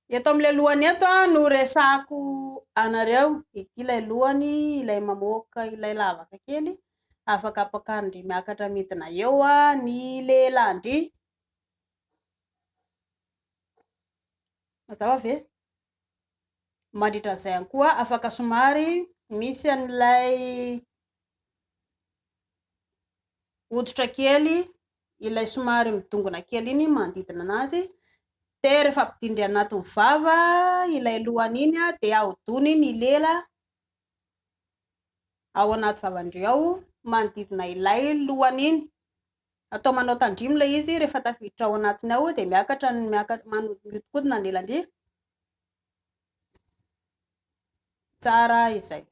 Eto amin'ilay lohany eto no resahako anareo. Ity ilay lohany, ilay mamoaka ilay lavaka kely. Afaka ampakarin-dry miakatra midina eo ny lelan-dry. Mazava ve? Mandritra an'izay ihany koa afaka somary misy an'ilay hoditra kely, ilay somary midongona kely iny manodidina anazy. Dia rehefa ampidinindry anatin'ny vava ilay lohany iny dia ahodony ny lela ao anaty vavan-dry ao manodidina ilay lohany iny. Atao manao tandrimo ilay izy rehefa tafiditra ao anatiny ao dia miakatra ny miakatra mihodinkodina ny lelan-dry. Tsara izay.